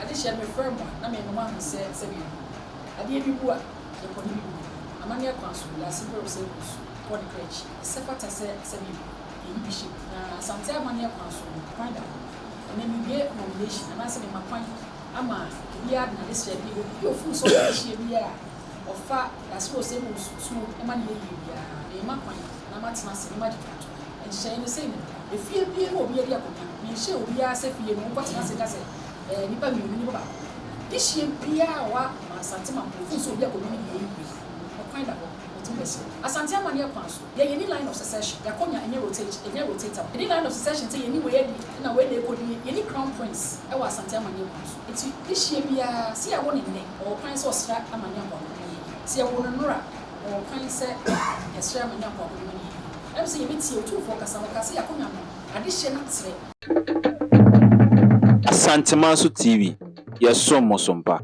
Adehyeɛ no mefrɛ mo a, na mema moahu sɛ sɛdeɛ ɛgu. Adeɛ bi bu a, yɛkɔ ne bi bu. Amanneɛ kwan so, wiase berɛ sɛ nsu kɔ ne kra akyi. Ɛsɛ fata sɛ sɛdeɛ ɛgu, yɛyi bi hyɛ mu. Na Asante amanneɛ kwan so no, kwan da hɔ. Ɛnnɛ mewie nomination anaasɛ mema kwan ama obiara de n'adesrɛdeɛ, obi a ɔfiri sɛ ɔwɔ adehyeɛ biara a ɔfa Dasere Osei Bonsu tuo ma no yɛ yie biara, mema kwan na matena ase na magye kratoɔ. Nhyehyɛeɛ no sei na ɛbɛba. Efie biara mu a obiara di akonnwa no, menhyɛɛ obiara sɛ fie no wonkɔtena ase nka sɛ ɛɛ nnipa mmienu, nnipa baako. Dehyeɛ biara a ɔwɔ Asante Mampong firi sɛ obi akonnwa no deɛ ɛyɛ yie no, kwan da hɔ, wɔtumi bɛsrɛ. Asante amanneɛ kwan so, yɛn yɛnni line of succession, yɛakonnwa ɛnyɛ rotate, ɛnyɛ rotatable. Yɛnni line of succession sɛ yɛnni wei adi na wei na ɛkɔdie, yɛnni crown prince wɔ Asante amanneɛ kwan so. Nti dehyeɛ biara, sɛ yɛawo no nnɛ, ɔwɔ kwan sɛ ɔsrɛ amanneɛ akɔ akonnwa no yie. Sɛ yɛwo no nnora, Ɔwɔ kwan sɛ yɛsrɛ ama Nyankopɔn akodwuma no yie. Ɛm sɛ yɛbɛtie Otumfoɔ kasa no, ɔkaa sɛ yɛakonnwa no, adehyeɛ no atrɛ. Asantemanso TV, yɛsom mo so mpa.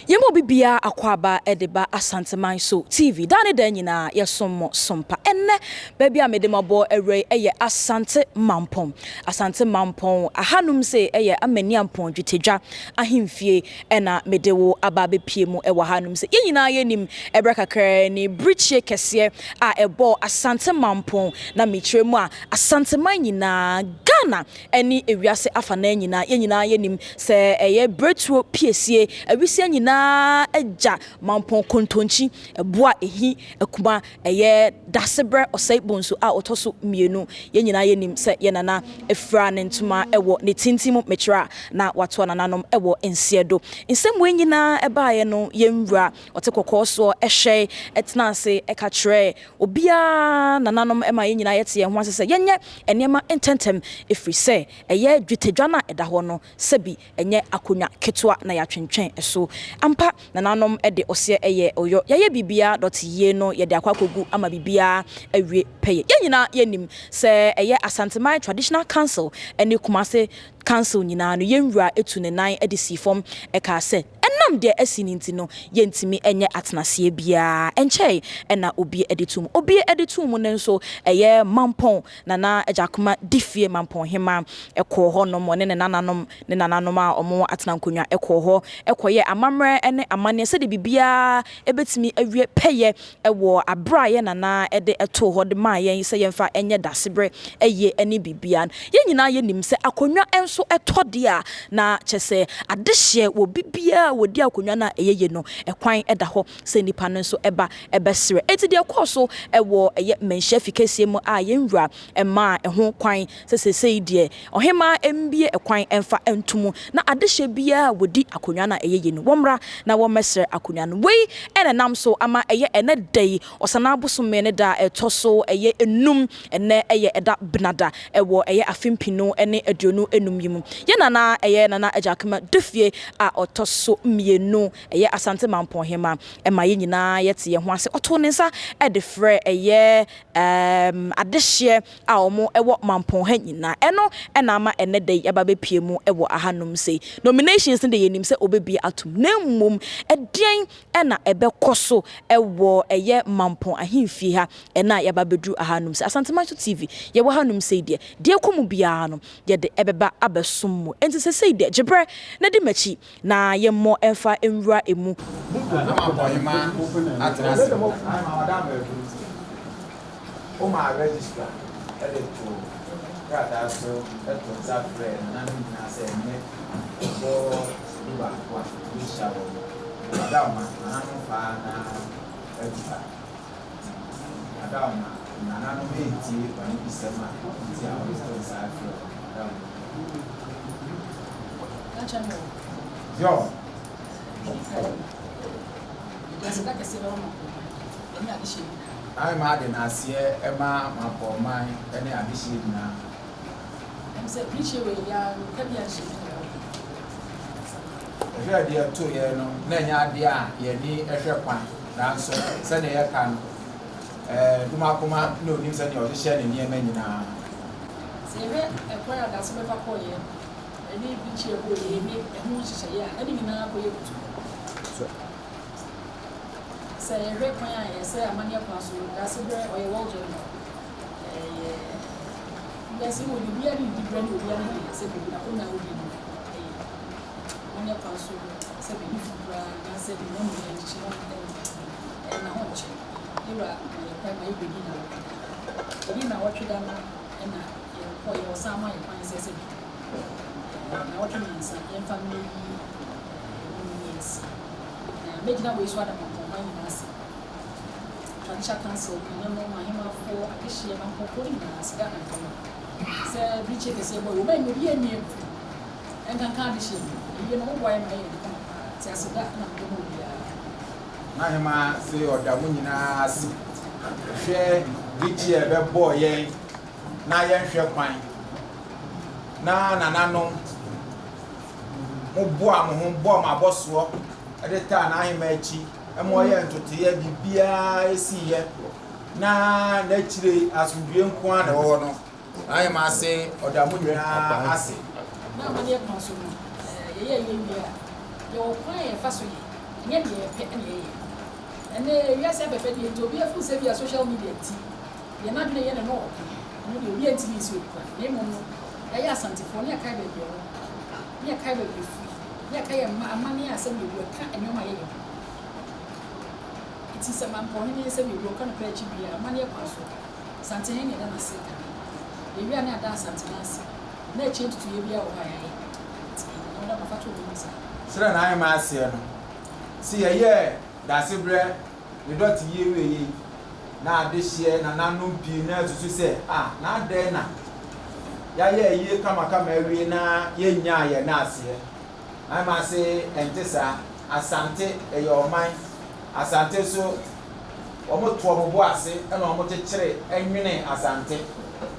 Yɛma obi biara akwaaba de ba Asanteman so TV. Daa ne daa nyinaa yɛsom mo so mpa. Ɛnnɛ, baabi a mede mo abɔ awura yi yɛ Asante Mampɔn. Asante Mampɔn, ahanom sei yɛ Amaniampɔn Dwetɛdwa ahemfie na mede wo aba abɛpue mu wɔ hanom sɛ yɛn nyinaa yɛnim ɛberɛ kakraa ni birikyie kɛseɛ a ɛbɔɔ Asante Mampong na mekyerɛ mu a Asanteman nyinaa, Ghana ne ewiase afanaa nyinaa yɛn nyinaa yɛnim sɛ ɛyɛ berɛtuo piesie awisia nyinaa agya Mampong kontonkyi ɛboa ɛhi akuma Ɛyɛ Dasebrɛ Ɔsɛe Bonsu a ɔtɔ so mmienu. Yɛn nyinaa yɛnim sɛ yɛn nana afira ne ntoma wɔ ne tintim mekyerɛ a na watoa nananom wɔ nseɛ do. Nsɛm wei nyinaa baeɛ no yɛn wura ɔte kɔkɔɔ soɔ hwɛe tenaa ase ka kyerɛɛ obiara nananom ma yɛn nyinaa yɛte yɛn ho ase sɛ yɛnyɛ nneɛma ntɛntɛm ɛfiri sɛ ɛyɛ dwetɛdwa no a ɛda hɔ no sɛbi Ɛnyɛ akonnwa ketewa na yɛatwentwɛn so. Ampa, nananom de ɔseɛ yɛ ɔyɔ. Yɛayɛ biribiara dɔte yie no, yɛde akɔ akɔgu ama biribiara awie pɛyɛ. Yɛn nyinaa yɛnim sɛ ɛyɛ Asanteman Traditional Council ne Kumase Council nyinaa no, yɛn wura tu ne nan de sii fam kaa sɛ, ɛnam deɛ asi no nti no, yɛntumi nyɛ atenaseɛ biara. Ɛnkyɛe na obi de too mu. Obi de too mu no nso, ɛyɛ Mampɔn Nana Agyakoma Difie Mampɔnhema kɔɔ hɔ nom, ɔne ne nananom ne nananom a wɔn atena nkonnwa kɔɔ hɔ kɔyɛɛ amammerɛ ne amanneɛ sɛdeɛ biribiara bɛtumi awie pɛyɛ wɔ aberɛ a yɛn nana de too hɔ de maa yɛn sɛ yɛmfa nyɛ dasebrɛ ayie ne biribiara no. Yɛn nyinaa yɛnim sɛ akonnwa nso tɔ deɛ a, na kyerɛ sɛ adehyeɛ wɔ biribiara a wɔdi akonnwa no a ɛyɛ yie no, ɛkwan da hɔ sɛ nnipa no nso ba bɛsrɛ. Enti deɛ ɛkɔɔ so wɔ ɛyɛ Manhyia Fikɛseɛ mu a yɛn wura maa ɛho kwan sɛ seesei deɛ ɔhemmaa mmue kwan mfa nto mu na adehyeɛ biara a wɔdi akonnwa no a ɛyɛ yie no wɔmmra na wɔmmɛsrɛ akonnwa no. Wei na ɛnam so ama ɛyɛ ɛnnɛ da yi Ɔsanaa bosome ne da a ɛtɔ so ɛyɛ nnum, ɛnnɛ ɛyɛ ɛda Benada wɔ ɛyɛ afe mpenu ne 25 yi mu. Yɛn nana ɛyɛ Nana Agyakema Dufie a ɔtɔ so mmienu Ɛyɛ Asante Mampɔn Hemmaa ma yɛn nyinaa yɛte yɛn ho ase. Ɔtoo ne nsa de frɛɛ ɛyɛ ɛɛm adehyeɛ a wɔn wɔ Mampɔn ha nyinaa. Ɛno na ama ɛnnɛ da yi yɛaba abɛpue mu wɔ ahanom sei. Nominations no deɛ yɛnim sɛ wɔbɛbue atom na mmom ɛdeɛn na ɛbɛkɔ so wɔ ɛyɛ Mampɔn ahemfie ha ɛnnɛ a yɛaba abɛduru ahanom sei. Asantemanso TV, yɛwɔ hanom sei deɛ, deɛ ɛkɔ mu biara no yɛde ɛbɛba abɛsom mo. Enti sesei deɛ gye berɛ na di m'akyi Na yɛmmɔ mfa nwura emu. Na mabɔ hema atena ase. Womaa registrar de too krataa so too nsa frɛɛ nananom nyinaa sɛ ɛnnɛ ɛbɔ dubaako a wɔbɛhyia wɔ Adaoma nananom faa na adu ha. Nti Adaoma nananom retie w'anibisɛm a nti a wode too nsa frɛɛ wɔn Adaoma. John. Ae ma ade n'aseɛ ma mapɔman ne adehyeɛ nyinaa. Ɛhwɛ deɛ ɛto yɛn no, na ɛnyɛ adeɛ a yɛn ani hwɛ kwan, nanso sɛdeɛ yɛka no, ɛɛ Dumakoma na onim sɛdeɛ ɔhyehyɛ ne nneɛma nyinaa. Sɛ yɛhwɛ ɛkwan a Dase bɛfa kɔeɛ ne bikyi a ɛbɔɔ yei ne ɛho nhyehyɛeɛ a, na ne nyinaa kɔyɛ kutu. Sɛ yɛhwɛ kwan a yɛsɛ amanneɛ kwan so, Dase berɛ ɔyɛ world general. Ɛyɛ wiase mu obiara ne ne diberɛ ne obiara ne deɛ sɛ biribi n'akonnwa a ɔdi no. Amanneɛ kwan so no, sɛ biribi fi koraa anaasɛ biribi mu yɛ nkyekye no ɛnna ho nkyɛ. Yɛwura ma yɛ kwan ma yɛbɛdi nnawɔtwe da. Yɛdi nnawɔtwe da no na yɛkɔ yɛ ɔsan ma yɛ kwan sɛ sɛ bi nnawɔtwe mmiɛnsa yɛmfa mmɛyi ɛmu mmiɛnsa. Na mɛgyina wei so ada mampɔnman nyinaa ase. Traditional Council, nananom, ahemafo, adehyeɛ, mampɔnfoɔ no nyinaa ase da anka no. Sɛ birikyi kɛseɛ bɔ yi, wɔn anyi obi anyi agu. Ɛnkanka adehyeɛ mu. Ayie no, woboa yɛn ma yɛyɛ ade kama paa. Nti aseda na mede ma obiara. N'ahemaa se ɔda mo nyinaa ase. Hwɛ birikyi a ɛbɛbɔɔ yɛn na yɛnhwɛ kwan. Na nananom, moboaa mo ho bɔɔ mo abɔsoɔ de taa n'ahemaa akyi ma ɔyɛɛ ntotoeɛ, biribiara siiɛ. Na n'akyire asomdwoeɛ nko ara na ɛwɔ hɔ no. N'ahemaa se ɔda mo nyinaa ase. Na amanneɛ kwan so no, yɛyɛ yɛn wie a, yɛwɔ kwan a yɛfa so yɛ, ɛnyɛ deɛ yɛpɛ na yɛyɛ. Ɛnnɛ wiase afɛfɛdeɛ nti, obiara feel sɛ ebia social media nti, deɛ n'adwene yɛ no na ɔka, ɛno deɛ obiara ntumi nsi obi kwan. Na mmom no, yɛayɛ Asantefoɔ na yɛkae baabi yɛwɔ, na yɛkae baabi yɛfiri, na yɛkae yɛn mma amanneɛ a sɛdeɛ ɛbu ɛka nneɛma a yɛyɛ ho. Nti sɛ Mampɔhene sɛdeɛ ɛbu ɔka nokorɛ akyi wie a, amanneɛ kwan so, Asantehene na yɛda no ase kane. Yɛwie a na yɛada Asantehene ase. Na akyire ntutuiɛ biara wɔ hɔ a yɛayɛ. Nti na wɔda mafa to wɔn anim saa. Sɛdeɛ n'aheman seɛ no, se yɛyɛɛ Daasebrɛ ne dɔte yie wieeɛ yi, na adehyeɛ nananom pii no ara susu sɛ, Ah, na adɛn na yɛayɛ ayie kamakama awie na yɛnnyaa yɛn naaseɛ? N'aheman se ɛnte saa. Asante yɛ ɔman. Asante nso, wɔto wɔn bo ase na wɔkyekyere nwene Asante.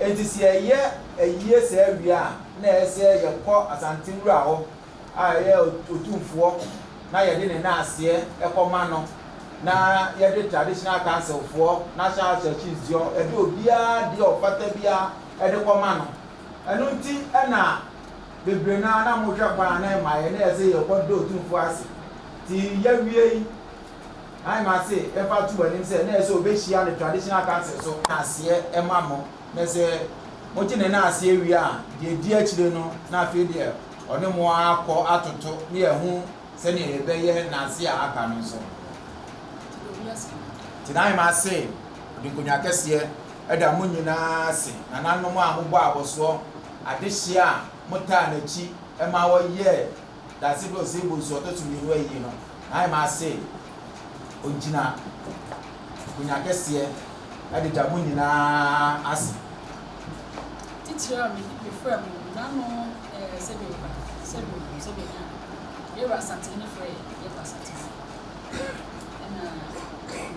Enti sɛ yɛyɛ ayie saa wie a, na ɛyɛ sɛ yɛkɔ Asante wura hɔ a ɛyɛ Otumfoɔ na yɛde ne naaseɛ kɔma no na yɛde Traditional Council foɔ, National House of Chiefs deɛ, yɛde obiara deɛ ɔfata biara de kɔma no. Ɛno nti na bebree no ara na mohwɛ kwan a na ɛma yɛn na ɛyɛ sɛ yɛkɔda Otumfoɔ ase. Nti yɛawie yi, Naima se yɛmfa nto mo anim sɛ na ɛyɛ sɛ ɔbɛhyia no Traditional Council so. Naaseɛ ma mo, na sɛ mogye ne naaseɛ wie a, deɛ ɛdi akyire no na afei deɛ ɔne mo akɔ atoto ne yɛahu sɛdeɛ yɛbɛyɛ naaseɛ a aka no nso. Nti Naima se ɔde nkonnwa kɛseɛ da mo nyinaa ase, nananom a mobɔ abɔsoɔ, adehyeɛ a motaa n'akyi ma ɔyɛɛ Dase bɛ ɔsɛ bonsu ɔtɔ so mienu ayie no, n'ahema ase ogyina akonya kɛseɛ de da mo nyinaa ase. Titire a mefrɛ mo no, n'ano eh, sɛdeɛ ɔba, sɛdeɛ ɔbu, sɛdeɛ nya no. Yɛwura Asantehene frɛ yɛ, yɛkɔ Asantehene. Ɛna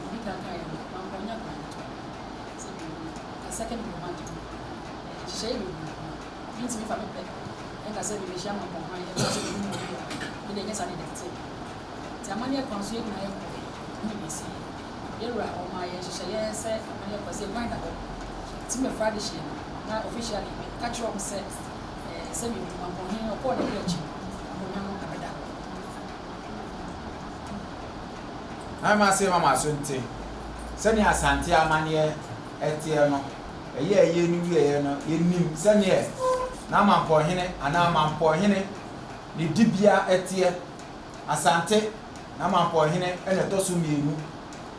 obi kan kaeɛ no, mankɔ nya kwan ketewa. Sɛdeɛ ɔbu, a second in command no, nhyehyɛeɛ bebree wɔ hɔ. Mentumi fa me pɛ nka sɛ merehyia mampɔnman ɛberɛ a sɛ menim obi wɔ hɔ. Me deɛ ɛnyɛ saa na ɛteɛ. Nti amanneɛ kwan so yɛn nyinaa yɛkɔeɛ, yɛhunuu deɛ ɛsiiɛ. Yɛn wura ɔmaa yɛn nhyehyɛeɛ sɛ amanneɛ kwan sɛ kwan da hɔ. Nti mɛfra adehyeɛ no na officially meka kyerɛ wɔn sɛ ɛɛ sɛ menim mampɔnhene no ɔkɔɔ ne kra akyi no akonnwa no abɛda hɔ. Na mema ase ma m'aso nte sɛnea Asante amanneɛ teɛ no. Ɛyɛɛ yei no wieeɛ no, yɛnim sɛdeɛ n'amampɔnhene anaa mampɔnhene ne dibea teɛ. Asante n'amampɔnhene na ɛtɔ so mmienu.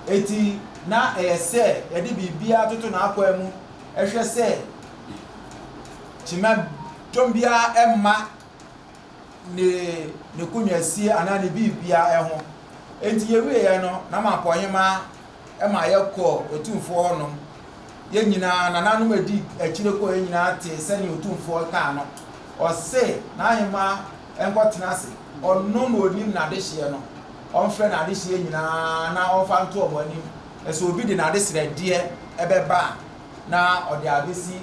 Enti na ɛyɛ sɛ yɛde biribiara toto n'akwan mu hwɛ sɛ kyima dɔm biara mma ne ne konwasie anaa ne biribiara ho. Enti yɛwieeɛ no, n'amampɔnhemaa ma yɛkɔɔ Otumfoɔ hɔnom. Yɛn nyinaa, nananom a ɛdi akyire kɔeɛ nyinaa tee sɛdeɛ Otumfoɔ kaa no. Ɔse n'ahemmaa nkɔtena ase, ɔno na ɔnim n'adehyeɛ no. Ɔmfrɛ n'adehyeɛ nyinaa na ɔmfa nto wɔn anim. Na sɛ obi de n'adesrɛdeɛ bɛba a, na ɔde abɛsi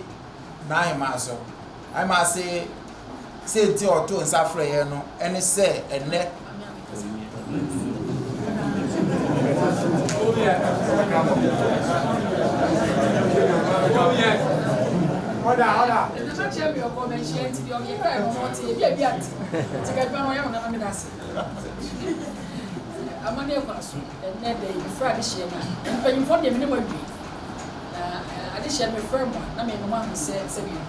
n'ahemmaa so. N'ahemmaa se sɛ nti a ɔtoo nsa frɛɛ yɛn no ne sɛ ɛnnɛ Amanneɛ kwan so ɛnnɛ da yi mefrɛ adehyeɛ no a mpanyimfoɔ deɛ me ne mo awie na adehyeɛ no mefrɛ mo a na mema mo ahu sɛ sɛdeɛ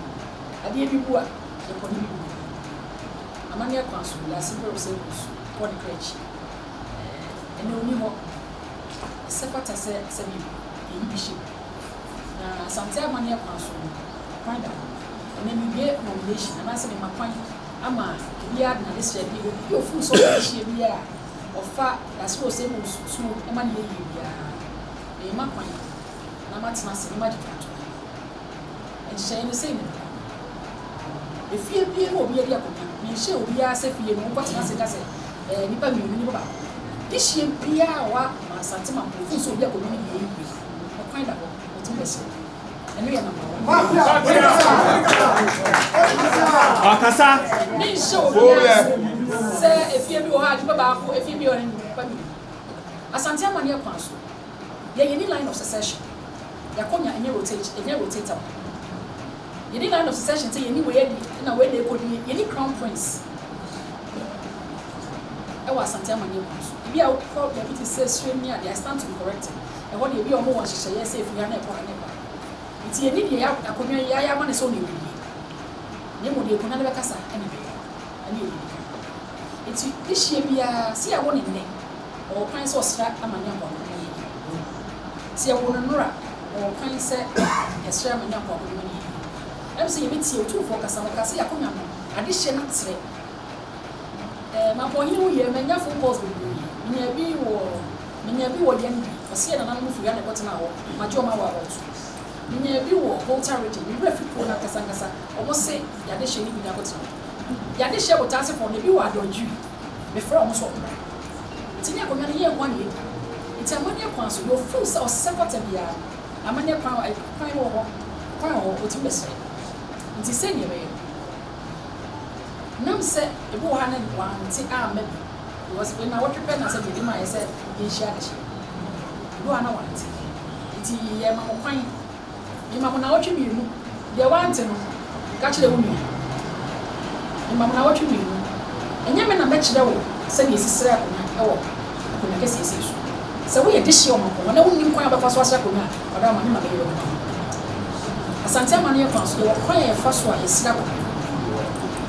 adeɛ bi bu a yɛkɔ ne bi bu. Amanneɛ kwan so, wiase berɛ sɛ wusu kɔ ne kra akyi. Ɛnnɛ ɔnni hɔ. Ɛsɛ fata sɛ sɛdeɛ yɛyi bi hyɛ mu. Na Asante amanneɛ kwan so no, kwan da hɔ. Ɛnnɛ mewie nomination anaasɛ mema kwan ama obiara de n'adesrɛdeɛ, obi a ɔfiri sɛ ɔpɛ dehyeɛ biara a ɔfa Dasere Osei Owusu tuo ma no yɛ yie biara, mema kwan na matena ase na magye dwatoa. Nhyehyɛeɛ no sei na ɛbɛkɔ. Efie biara mu a obiara di akonnwa, menhyɛɛ obiara sɛ fie no wonkɔtena ase nka sɛ ɛɛ nnipa mmienu, nnipa baako. Dehyeɛ biara a ɔwɔ Asante Mampong firi sɛ obi akonnwa no yɛ yie no, kwan da hɔ, wɔtumi bɛsrɛ. Ɛno yɛ number one. Ɔkasa. Menhyɛ obiara nso sɛ efie bi wɔ hɔ a nnipa baako, efie bi wɔ hɔ a nnipa mmienu. Asante amanneɛ kwan so, yɛn yɛnni line of succession. Yɛakonnwa ɛnyɛ rotate, ɛnyɛ rotatable. Yɛnni line of succession sɛ yɛnni wei adi na wei na ɛkɔdie. Yɛnni crown prince ɛwɔ Asante amanneɛ kwan so. Ebi a wokɔ baabi te sɛ Sirem ne adeɛ, I stand to be corrected. Ɛhɔ deɛ ebi a wɔwɔ nhyehyɛeɛ sɛ ɛfiri ha na ɛkɔ ha na ɛkɔ ha. Nti yɛnni deɛ yɛ akonnwa yi yɛayɛ ama no sɛ ɔna ɛbɛdie. Na mmom deɛ akonnwa no bɛkasa ɛna ɛbɛyɛ. Ɛno yɛ deɛ ɛdi kan. Nti dehyeɛ biara, sɛ yɛawo no nnɛ, ɔwɔ kwan sɛ ɔsra amanneɛ akɔ akonnwa no yɛ yie. Sɛ yɛwo no nnora, ɔwɔ kwan sɛ yɛsrɛ amanneɛ akɔ akonnwa no yɛ yie. Ɛm sɛ yɛbɛtie Otumfoɔ kasa no, ɔkaa sɛ yɛakonnwa no, adehyeɛ no atrɛ. Ɛɛ, Mampɔnhene ho yɛ, manya phone calls bebree. Menyaa bi wɔ, menyaa bi wɔ Yendi, ɔse yɛn nananom firi ha na ɛkɔtenaa hɔ, magye wɔn awɔ abɔnto. Menyaa bi wɔ Volta Region, me werɛ fi kuro no ankasa ankasa, wɔn se yɛadehyeɛ no bi na akɔtena hɔ. Yɛadehyeɛ Botaasefoɔ no, ebi wɔ Adɔdwiri, mefrɛ wɔn sɛ wɔn mmra. Nti ne akonnwa no yɛn nko ara na yɛdi. Nti amanneɛ kwan so, deɛ ɔfeel sɛ ɔsɛ fata biara no, amanneɛ kwan, kwan wɔ hɔ, kwan wɔ hɔ, ɔtumi bɛsrɛ. Nti sei na yɛbɛyɛ no. Nam sɛ ebi wɔ hɔ a na wante amma bi because nnawɔtwe pɛ na sɛdeɛ yɛde maeɛ sɛ yɛnhyia adehyeɛ. Ebi wɔ hɔ a na wante. Nti yɛma mo kwan. Mema mo nnawɔtwe mmienu. Deɛ wante no, ka kyerɛ wo nua. Mema mo nnawɔtwe mmienu. Ɛnyɛ me na mɛkyerɛ wo sɛdeɛ yɛsi srɛ akonnwa wɔ akonnwa kɛseɛ sei so. Sɛ woyɛ dehyeɛ ɔmampɔnwa na wonnim kwan a wobɛfa so asrɛ akonnwa a, Ɔdɔ ama me ma meyɛ w'adwuma ma wo. Asante amanneɛ kwan so, yɛwɔ kwan a yɛfa so a yɛsrɛ akɔpem.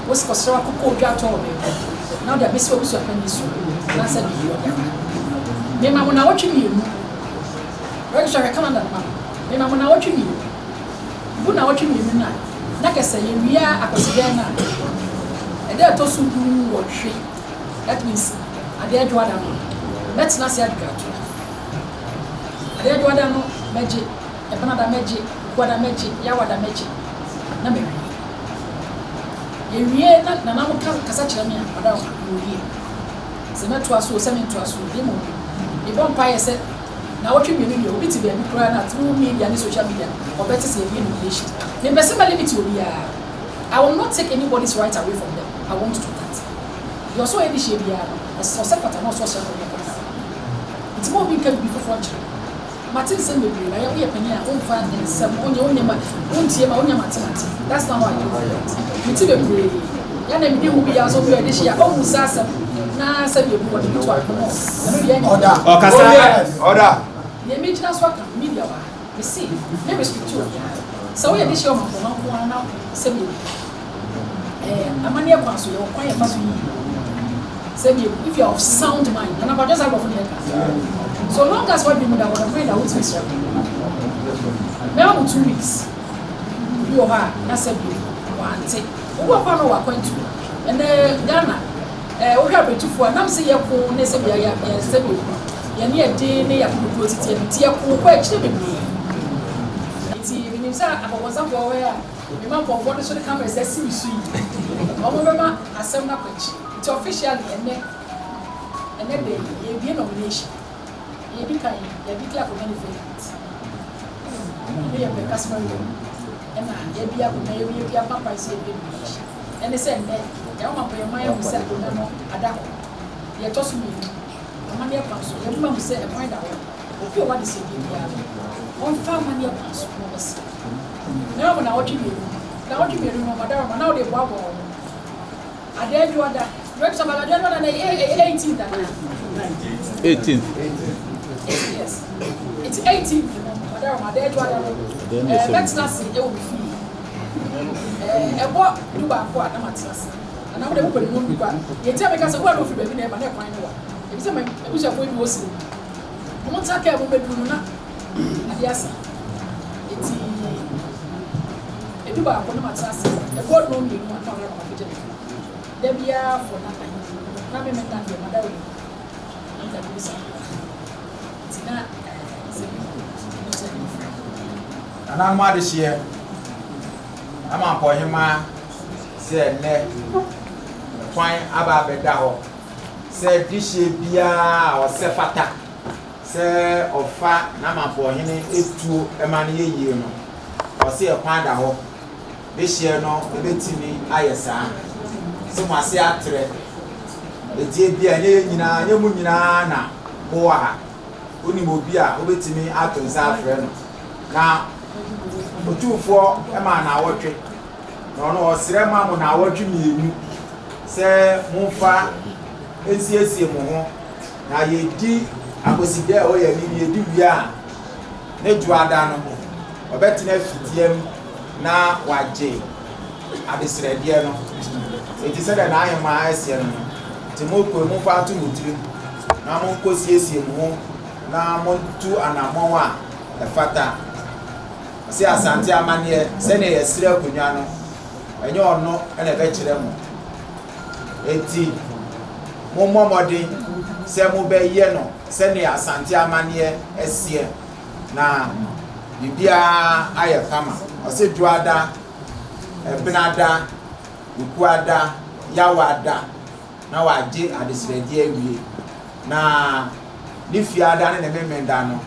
Wo kɔsrɛ w'akokɔ odwa atɔ wɔ baabi na wode abɛsi w'abusuapanin so anaasɛ biribi ɔde aba. Mema mo naawɔtwe mmienu. Registrar hwɛ calendar no ma me. Mema mo naawɔtwe mmienu. Bu naawɔtwe mmienu no a, na kɛsɛ yɛwie Akwasidɛn no a, ɛda a ɛtɔ so du-nwɔtwe, that means adeɛ dwoada no, mɛtena ase adwodwo atoa. Adeɛ Dwoada no mɛgye, Ɛbenada mɛgye, Okuada mɛgye, Yawada mɛgye, na mawie. Yɛwie na Nana mo ka kasa kyerɛ me a, Ɔdaoma, mewie. Sɛ mɛtoa so o, sɛ mentoa so o, na mmom no, mebɔ mpaeɛ sɛ naawɔtwe mmienu deɛ, obi te baabi koraa na through media ne social media no, ɔbɛte sɛ yɛbue nomination. Mempɛ sɛ mɛ limit obiara. I will not take anybody's right away from them, I won't do that. Deɛ ɔsɛ ɔyɛ dehyeɛ biara no, ɛsɛ ɔsɛ fata na ɔsɛ ɔsrɛ kɔ deɛ kwan da hɔ. Nti ma obi nka biribi foforɔ nkyerɛ wo. Mate nsɛm bebree na yɛ woyɛ panin a womfa nsɛm wonyɛ wonyɛ ma wontie ma wonyɛ mate mate. That's not how I deal with it. Mete bebree yɛ na medi ho bi ya nso obi a ɔde hyia ɔmmu saa asɛm na sɛdeɛ ebu wɔde bi to adwene mu ɛno deɛ ɛnyɛ. Order. Ɔkasa. Order. Deɛ megyina so aka no media wɔ ha. Mese me restricti obiara. Sɛ woyɛ dehyeɛ ɔmampɔma nko ara na sɛdeɛ ɛɛ amanneɛ kwan so yɛwɔ kwan yɛfa so yiyi sɛdeɛ if you are of sound mind nana kwadwo saa nkurɔfo ne yɛka so long as wadwene mu da hɔ no kwan da wotumi srɛ ko mɛma mo 2 weeks. Obi wɔ hɔ a na sɛdeɛ wante obi wɔ kwan no wɔ akwantu ɛnɛ Ghana ɛɛ wohwɛ abɛtufoɔ a nam sɛ yɛko ne sɛdeɛ yɛ yɛ sɛdeɛ yɛne yɛden ne yɛakokokuo tete ɛno nti yɛko kɔ akyire bebree. Nti menim sɛ akɔkɔnsafoɔ wɔ a mema nkɔfoɔ no so de cameras asi me so yi wɔn bɛma asɛm no akɔ akyi. Nti officially ɛnɛ de yɛbie nomination. Yɛdi kan yɛde declare akonnwa no vacant. Ɛno yɛ pɛ customary law ɛna yɛbi akonnwa yɛbi yɛbi apampan sɛ yɛbie nomination. Ɛne sɛ nnɛ yɛn ɔma mpanyinman ahu sɛ akonnwa no ada hɔ. Deɛ ɛtɔ so mmienu, amanneɛ kwan so yɛbɛma hu sɛ ɛkwan da hɔ. Obi a ɔwɔ adesɛdeɛ biara no ɔmfa amanneɛ kwan so na ɔbɛsrɛ na ɔmo naawɔtwe mmienu. Naawɔtwe mmienu no ɔmadaroma na ɔde boaboa wɔn adeɛ dwoada rɛbisa ba adeɛ dwoada na ɛyɛ 18 dana. 18th. Yes, nti 18th no ɔmadaroma adeɛ dwoada no mɛtena ase ɛwɔ mi fie. Ɛbɔ 11 a na ma tena ase. Anaa wode wokɔ ne mu kɔ a, deɛ nti a meka sɛ wo a na wofiri baabi na ɛba na ɛkwan no wa. Ebi sɛ m'abusuafoɔ yi bi wɔ siri mu. Wɔn nsa kaa mu bɛduru no na adeɛ asa. Eti edu baako na matena ase. Ɛbɔ nnɔn mmienu a na ɔno na wakɔgye me. Da biara fɔ na ayi na me meda deɛ mada wɔ mu. Na meda bɛbisa. Nti na sɛ bi ɛno sɛ ɛmfrɛ. Nananom adehyeɛ, ama mpɔhemaa sɛ nnɛ kwan aba abɛda hɔ sɛ dehyeɛ biara a ɔsɛ fata sɛ ɔfa n'amampɔhene tuo ma no yɛ yie no, ɔse ɛkwan da hɔ, dehyeɛ no bɛtumi ayɛ saa. Sɛ mo ase atrɛ, enti ebia ɛnyɛ yɛn nyinaa, ɛnyɛ mo nyinaa na mowɔ ha. Wonim obi a wobɛtumi ato nsa afrɛ no na Otumfoɔ maa naawɔtwe, na ɔno ɔsrɛ ma mo naawɔtwe mmienu sɛ momfa nsiesie mo ho, na yɛdi akwasida a ɛwɔ yɛn anim, yɛdi wie a, ne dwoada no, ɔbɛtena fitiam na wagye adesrɛdeɛ no. Enti sɛdeɛ n'ahemaa ɛseɛ no no, nti mokɔ momfa nto mo tirim na monkɔsiesie mo ho na montu anammɔn a ɛfata. Ɔse Asante amanneɛ, sɛdeɛ yɛsrɛ akonnwa no, ɛnyɛ ɔno na ɛbɛkyerɛ mo. Enti mommɔ mmɔden sɛ mobɛyɛ no sɛdeɛ Asante amanneɛ seɛ na biribiara ayɛ kama. Ɔse Dwoada, Ɛbenada, Wukuada, Yawada na wagye adesrɛdeɛ awie. Na ne Fiada ne ne Memenda no,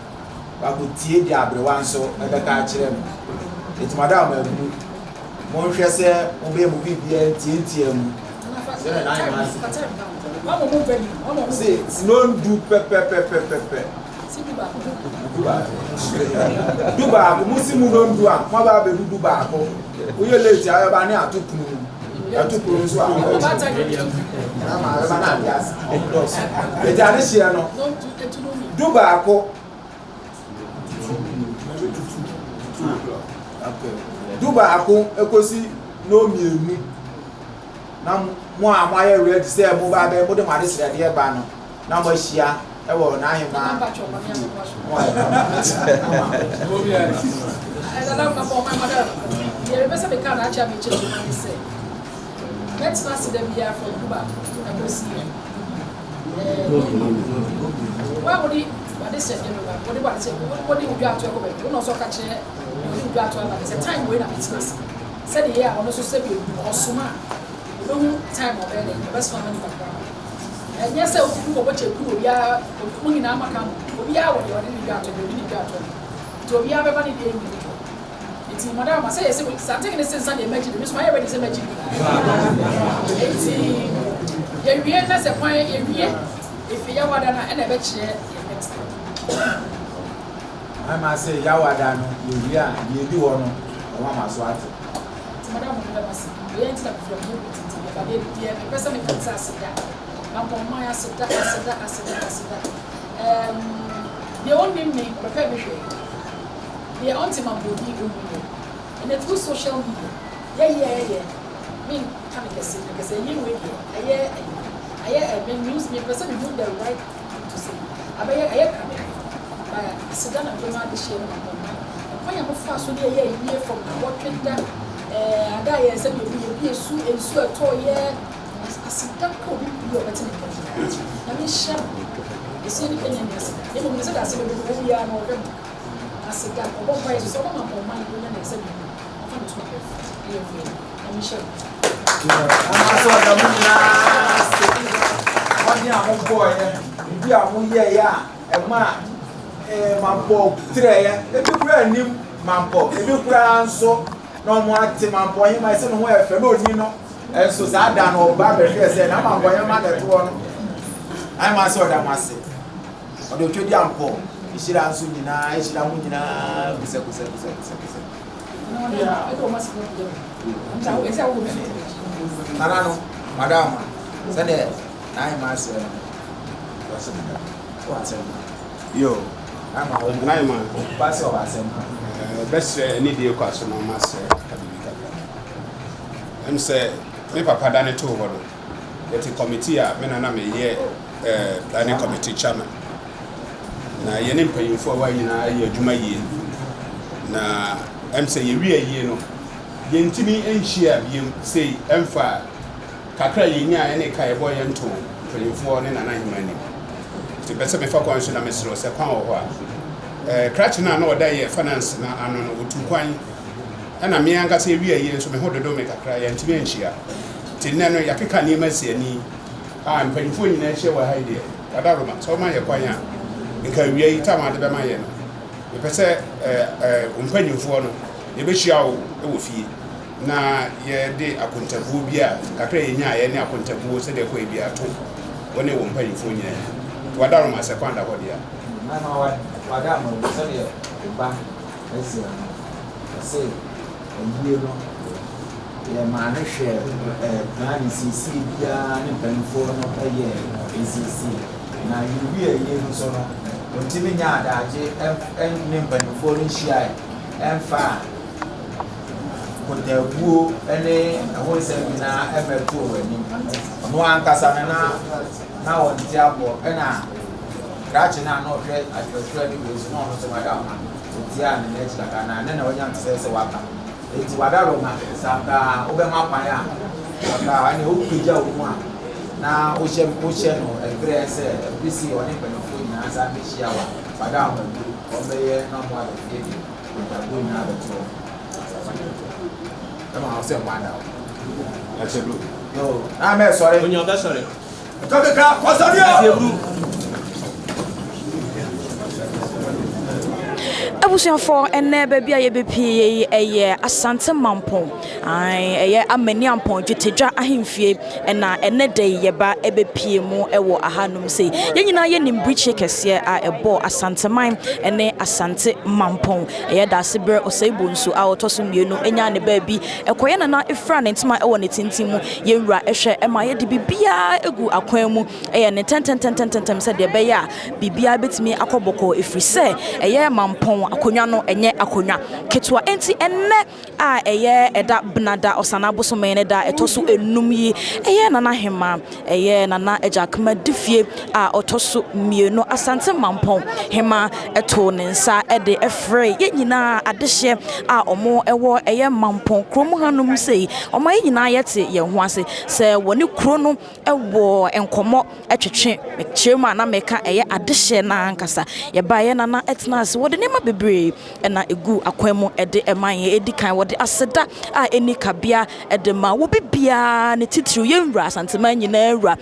wakɔtie deɛ aberewa nso bɛka akyerɛ no. Enti madam Abu, monhwɛ sɛ mobɛyɛ mo biribiara ntiantia mu sɛdeɛ n'ahemmaa se. Se nondu pɛpɛpɛpɛpɛ. Du baako. Du baako. Mo si mu nondu a, mo aba abɛdu du baako. Woyɛ late a, ɛbɛba ne ato pono mu. Ɛto pono nso a, na ma ɛbɛba na ade ase. Eti ade hyeɛ no, du baako. Du baako ekosi no mmienu. Na mo a moayɛ ready sɛ mo ba bɛ mo de mo ade srɛdeɛ ba no, na mo ahyia ɛwɔ n'ahemmaa mo ayɛ Mɛtena ase da biara from du baako ɛkɔsi wo a wode wade sɛ deɛ bɛba wode wade sɛ wode wo dwa ato ɛkɔ baabi wo na ɔsɛ ɔka kyerɛ wode wo dwa ato aba sɛ time wei na mɛtena ase sɛdeɛ ɛyɛ a ɔno nso sɛ bi ɔsoma a ɔbɛhu time a ɔbɛyɛ dɛ ɔbɛsoma ma nipa koraa ɛnyɛ sɛ wotumi kɔbɔ kyɛ kuru obiara mo nyinaa maka mo obiara wɔ deɛ ɔde ne dwa ato deɛ ɔde ne dwa ato nti obiara bɛba ne deɛ individual. Nti madam ma sɛ yɛsɛ santene ne sensa deɛ mɛgye bi me so mayɛ ready sɛ mɛgye bi. Nti yɛwie na sɛ kwan yɛwie efi yawada no a ɛna ɛbɛkyerɛ yɛn next step. Ama sɛ yawada no yɛwie a deɛ ɛdi hɔ no ɔma ma so ate. Nti madam mo meda mo ase. Wei nti na mefrɛ mo yɛ tenten yɛ ba deɛ deɛ mepɛ sɛ meka ne sɛ aseda. Mampɔnman aseda aseda aseda aseda. Ɛɛm deɛ ɔnnim me ɔbɛpɛ me hwɛ. Deɛ ɔnte ma broni ɔnhu yɛ. Ɛnɛ through social media yɛ yɛ yɛ me nka no kɛse na kɛsɛ ɛyɛ wei deɛ ayɛ ɛyi ayɛ ɛ me news me pɛ sɛ me hu the right thing to say abɛyɛ ɛyɛ krabɛ by aseda na mede ma adehyeɛ no ma bɔ mma ɛkwan a mo faa so de ɛyɛ ayie from nawɔtwe da ɛɛ ada yɛ sɛ deɛ yɛ bie su nsuo ɛtɔ yɛ aseda kɔ obi bi ɔbɛte ne nka biara na me nhyira mo ɛsie nipa nya ni aseda ne mmom ne sɛ da ase bɛbɛ wɔ biara na ɔhwɛ mo. Aseda, ɔbɔ mpaeɛ nso sɛ ɔbɛma ɔman yi ɔnya ne nsa mmienu ɔmfa ne toma bɛfa ɛyɛ mfeɛ no. Nyame nhyira mo. Ama sɛ ɔda mo nyinaa ase mmɔden a mobɔeɛ, biribi a moyɛeɛ a ɛma mampɔ trɛeɛ. Ebi koraa nnim mampɔ, ebi koraa nso na wɔn ate mampɔ hema ɛsɛ ne ho yɛ fɛ na ɔni no. Nso saa da no ɔba bɛhwɛɛ sɛ na mampɔ hema na ɛtoɔ no. Ama sɛ ɔda mo ase. Ɔde Otwedeampɔ nhyira nso nyinaa ahyira mo nyinaa kosɛkosɛkosɛkosɛ. Nana no, madam ma, sɛdeɛ n'ahema aseɛ no, wɔsɛ mo wɔ asɛm pa. Yo, n'ahema, ba sɛ ɔwɔ asɛm pa. Bɛsrɛ ne die kɔ aso na ɔma srɛ aka biribi kakra. Ɛm sɛ. me papa dane too hɔ no, yɛte committee a me na na meyɛ planning committee chairman. Na yɛne mpanyimfoɔ a ɛwɔ ha nyinaa yɛ adwuma yie. Na ɛm sɛ yɛwie ayie no, yɛntumi nhyia biom sei ɛmfa kakra a yɛnyaeɛ ne ka a yɛbɔeɛ yɛ ntoo mpanyimfoɔ ne Nana Ahemaa anim. Nti mepɛ sɛ mefa kwan so na mesrɛ wo sɛ kwan wɔ hɔ a, eh, krakye no a na ɔda yɛ finance no ano no, ɔtuu kwan. Ɛna me ankasa yɛwie ayie nso me ho dodo me kakra, yɛantumi anhyia. Nti nnɛ no yɛakeka nneɛma asi ani a mpanyimfoɔ nyinaa ahyia wɔ ha yi deɛ, Wadaroma, sɛ woma yɛ kwan a, nka awia yi tam a wode bɛma yɛ no, mepɛ sɛ eh, eh, wo mpanyimfoɔ no, yɛbɛhyia wo wɔ fie na yɛde akontabuo bi a kakra a yɛnyaeɛ ne akontabuo sɛdeɛ ɛkɔɛ biara to wo ne wo mpanyimfoɔ nyinaa anim. Nti Wadaroma, sɛ kwan da hɔ deɛ a. Mɛma w'adaama wu sɛdeɛ wo ba Ezra no, ɔse ayie no yɛmaa no hwɛɛ plan nsiesie biara ne mpanimfoɔ no yɛɛ nsiesie na yɛwie ayie no nso no ɔntumi nyaa adagye ne mpanimfoɔ no nhyiae ɛmfa nkontaabuo ne ɛho nsɛm nyinaa ɛmmɛto wɔn anim. Ɔno ankasa no na na ɔnte aboɔ ɛna krakye no a na ɔhwɛ atwerɛtwerɛ ne wei so na ɔno nso wada ɔma Otiaa ne nan akyi kakra na ɛnnɛ na wanya nte sɛ waba. Enti w'adaworoma, sɛ anka wobɛma kwan a, anka ɛnneɛ wopagya wo mu a na wohyɛ wohyɛ no ɛberɛ sɛ ɛbere sei ɔne mpanimfoɔ nyinaa nsa bɛhyia wa w'adaworoma bi wɔbɛyɛ na wɔn abɛ fie de ntabuo nyinaa abɛto hɔ. Ɛma wo sɛ mo ada wo. Ɛkyɛ bro. Yo, na mɛsɔre. Onya ɔbɛsɔre. Abusuafoɔ, ɛnnɛ baabi a yɛbɛpie yɛ yi ɛyɛ Asante Mampong, ae, ɛyɛ Amani Ampong Dwetɛdwa ahemfie ɛna ɛnnɛ da yi yɛba ɛbɛpie mu ɛwɔ ahanom sei. Yɛn nyinaa yɛnim birikyie kɛseɛ a ɛbɔɔ Asanteman ɛne Asante Mampong. Ɛyɛ Daasebrɛ Osei Bonsu a ɔtɔ so mmienu nyaa ne baabi ɛkɔeɛ na na ɛfira ne ntoma ɛwɔ ne tenten mu. Yɛn Wura hwɛ ma yɛde biribiara gu akwan mu, yɛ no ntɛntɛntɛntɛntɛm sɛdeɛ ɛbɛyɛ a biribiara bɛtumi akɔ bɔkɔɔ, ɛfiri sɛ ɛyɛ mampɔn akonnwa no ɛnyɛ akonnwa ketewa. Enti ɛnnɛ a ɛyɛ ɛda Benada Ɔsannaa bosome ne da a ɛtɔ so enum yi, ɛyɛ Nana Hemaa, ɛyɛ Nana Agyakma Difie a ɔtɔ so mmienu, Asante Mampɔn Hemaa too ne nsa de frɛɛ yɛn nyinaa adehyeɛ a wɔwɔ ɛyɛ Mampɔn kurom hanom sei. Wɔma yɛn nyinaa yɛte yɛn ho ase sɛ wɔne kuro no wɔ nkɔmmɔ twetwe. Mekyerɛ mu a na meka ɛyɛ adehyeɛ no ankasa. Yɛbaeɛ na na ɛtena ase. Wɔde nneɛma bebree na ɛguu akwan mu de ma yɛn. Ɛdi kan, wɔde aseda a ɛnni kabea de ma wɔ bibiara, ne titiriw yɛn wura, Asanteman nyinaa wura,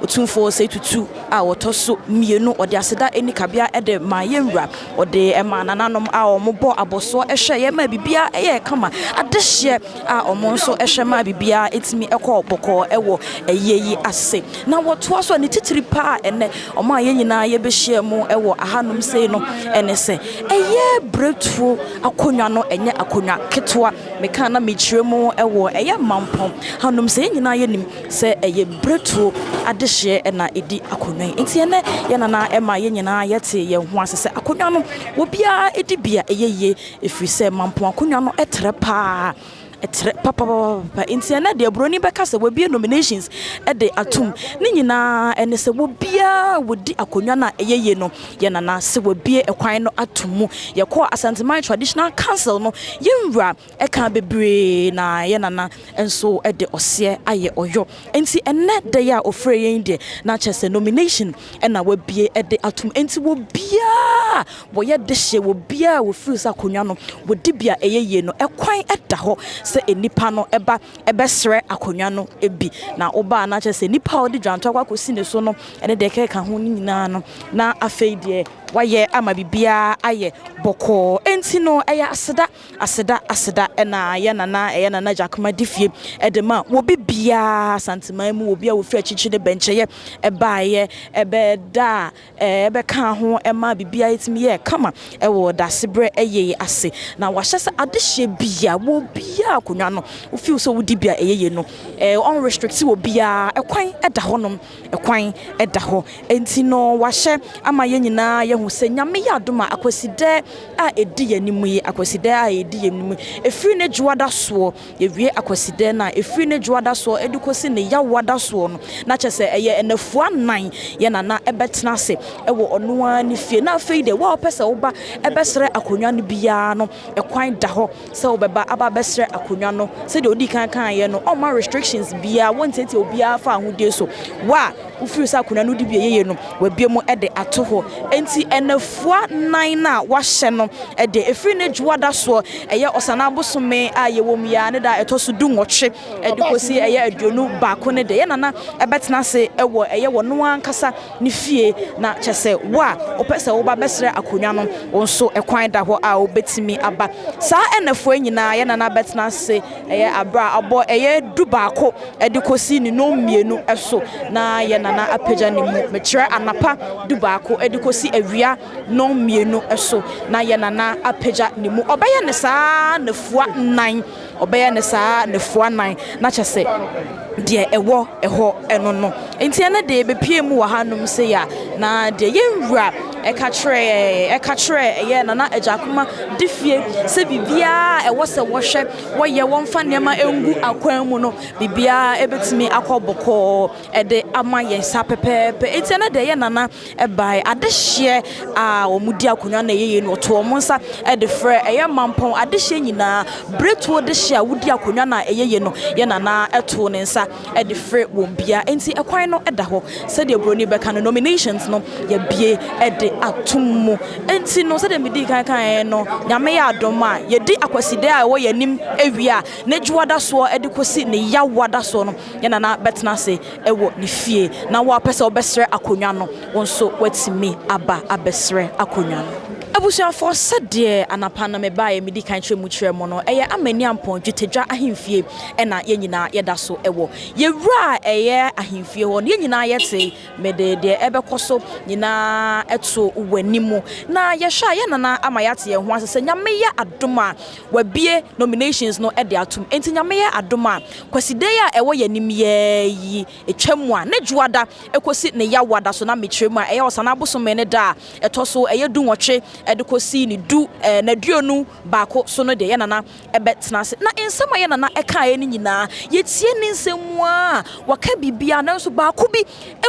Otumfoɔ Osei Tutu a ɔtɔ so mmienu, ɔde aseda nni kabea de maa yɛn wura. Ɔde maa nananom a wɔbɔɔ abɔsoɔ hwɛɛ yɛn maa biribiara yɛɛ kama. Adehyeɛ a wɔn nso hwɛ maa biribiara tumi kɔɔ bɔkɔɔ wɔ ayie yi ase. Na wɔtoa so a, ne titiri pa a ɛnnɛ wɔn a yɛn nyinaa yɛbɛhyia mu wɔ ahanom sei no ne sɛ, ɛyɛ berɛtuo akonnwa no nyɛ akonnwa ketewa. Meka na mekyerɛ mu wɔ ɛyɛ Mampɔn hanom sɛ yɛn nyinaa yɛnim sɛ ɛyɛ berɛtuo adehyeɛ na ɛdi akonnwa yi. Nti ɛnnɛ yɛn nana ma yɛn nyinaa yɛte yɛn ho ase sɛ akonnwa no obiara di bi a ɛyɛ yie ɛfiri sɛ Mampɔn akonnwa no trɛ paa, ɛtrɛ papapapa. Nti ɛnnɛ deɛ buroni bɛka sɛ wabue nominations de atom. Ne nyinaa ɛne sɛ obiara a wɔdi akonnwa no a ɛyɛ yie no yɛn nana sɛ wabue ɛkwan no ato mu. Yɛkɔɔ Asanteman Traditional Council no yɛn wura Ɛkaa bebree na yɛn nana nso de ɔseɛ ayɛ ɔyɔ. Enti ɛnnɛ da yi a ɔfrɛɛ yɛn yi deɛ, na kyerɛ sɛ nomination na wabue de atom. Enti obiara a wɔyɛ dehyeɛ, obiara a wɔfiri sɛ akonnwa no wɔdi bi a ɛyɛ yie no, ɛkwan da hɔ sɛ nnipa no ba bɛsrɛ akonnwa no bi. Na woba a na kyerɛ sɛ nnipa a wɔde dwanto akɔ akɔsi ne so no ne deɛ ɛkeka ho no nyinaa no, na afei deɛ wayɛ ama biribiara ayɛ bɔkɔɔ. Enti no ɛyɛ aseda Aseda aseda na yɛ nana ɛyɛ nana Gyakoma di fie de ma wɔ bi biara Asanteman mu wɔ bi a wɔfiri akyirikyiri ne bɛnkyɛyɛ ɛbaeɛ ɛbɛda a ɛbɛkaa ho ɛma biribiara ɛtumi yɛɛ kama ɛwɔ Dasebrɛ ɛyei ase na wahyɛ sɛ adehyeɛ bia wɔ biara akonnwa no wo feel sɛ wodi bi a ɛyɛ yie no ɔn restrict wɔ biara ɛkwan ɛda hɔ nom ɛkwan ɛda hɔ ɛnti no wahyɛ ama yɛn nyinaa yɛhu. yɛahu sɛ Nyame yɛ adom a Akwasidɛ a ɛdi yɛn anim yi, Akwasidɛ a ɛdi yɛn anim yi, ɛfiri ne Dwoada soɔ, yɛwie Akwasidɛ no a, ɛfiri ne Dwoada soɔ de kɔsi ne Yawoada soɔ no, na kyerɛ sɛ ɛyɛ nnafua nnan yɛn Nana bɛtena ase wɔ ɔno ara ne fie. Na afei deɛ, wo a wopɛ sɛ woba bɛsrɛ akonnwa no biara no, ɛkwan da hɔ sɛ wobɛba aba abɛsrɛ akonnwa no. Sɛdeɛ ɔdii kan kaeɛ no, ɔmma restrictions biara, wɔntiatia obiara fa ahodie so. Wo a wofiri sɛ akonnwa no wode bi yɛ yie no, wabue mu de ato hɔ. Enti nnafua nan no a wahyɛ no deɛ, ɛfiri ne dwoada soɔ, ɛyɛ Ɔsanaa bosome a yɛwɔ mu yi ara ne da a ɛtɔ so dunwɔtwe de kɔsi ɛyɛ 21 no deɛ, yɛn nana bɛtena ase wɔ ɛyɛ wɔno ankasa ne fie, na kyerɛ sɛ wo a wopɛ sɛ woba bɛsrɛ akonnwa no, wo nso kwan da hɔ a wobɛtumi aba. Saa nnafua yi nyinaa yɛn nana bɛtena ase ɛyɛ aberɛ a abɔ ɛyɛ dubaako de kɔsi ne nnɔnmienu so na yɛn nana apagya ne mu, mekyerɛ anapa dubaako de kɔsi awia nnɔnmienu so na yɛn nana apagya ne mu. Ɔbɛyɛ no saa ara nnafua nnan. Ɔbɛyɛ no saa nnafua nnan, na kyerɛ sɛ deɛ ɛwɔ hɔ no no. Enti ɛnnɛ deɛ yɛbɛpue mu wɔ hanom sei a, na deɛ yɛn wura ɛka kyerɛɛ ɛka kyerɛɛ ɛyɛ Nana Agya-Akoma Difie sɛ biribiara a ɛwɔ sɛ wɔhwɛ, wɔyɛ, wɔmfa nneɛma ngu akwan mu no, biribiara ɛbɛtumi akɔ bɔkɔɔ de ama yɛn saa pɛpɛɛpɛ. Enti ɛnnɛ deɛ yɛn Nana bae. Adehyeɛ a wɔdi akonnwa na ɛyɛ yei no, wɔto wɔn nsa de frɛ ɛyɛ mampɔn adehyeɛ nyinaa. Berɛtuo dehyeɛ a wodi akonnwa na ɛyɛ yei no, yɛn nana too ne nsa de frɛ wɔn biara. Enti ɛkwan no da hɔ. Sɛdeɛ buroni bɛka no, nominations no, yɛabue de atom mu. Enti no, sɛdeɛ medii kan kaeɛ no, Nyame yɛ adom a, yɛdi Akwasidae a ɛwɔ yɛn anim wie a, ne Dwoada soɔ de kɔsi ne Yawoada soɔ no, yɛn nana bɛtena ase wɔ ne fie, na wo a wopɛ sɛ wobɛsrɛ akonnwa no, wo nso woatumi aba abɛsrɛ akonnwa no. Abusuafoɔ, sɛdeɛ anapa no mebaeɛ medi kan kyerɛ mu kyerɛɛ mo no, ɛyɛ Amaniampɔn Dwetɛdwa ahemfie na yɛn nyinaa yɛda so wɔ. Yɛwuraa ɛyɛ ahemfie hɔ no, yɛn nyinaa yɛtee, mede deɛ ɛbɛkɔ so nyinaa too w'anim. Na yɛhwɛ a, yɛn nana ama yɛate yɛn ho ase sɛ Nyame yɛ adom a, wabue nominations no de atom. Enti Nyame yɛ adom a, Kwasida yi a ɛwɔ yɛn anim yi ara yi, ɛtwa mu a, ne Dwoada kɔsi ne Yawoada so, na mekyerɛ mu a, ɛyɛ Ɔsannaa bosome no da a ɛtɔ so ɛyɛ dunwɔtwe de kɔsi ne du ɛɛ n'aduonu baako so no deɛ, yɛn Nana bɛtena ase. Na nsɛm a yɛn Nana kaeɛ no nyinaa, yɛtie ne nsɛm mu ara a, waka biribiara, nanso baako bi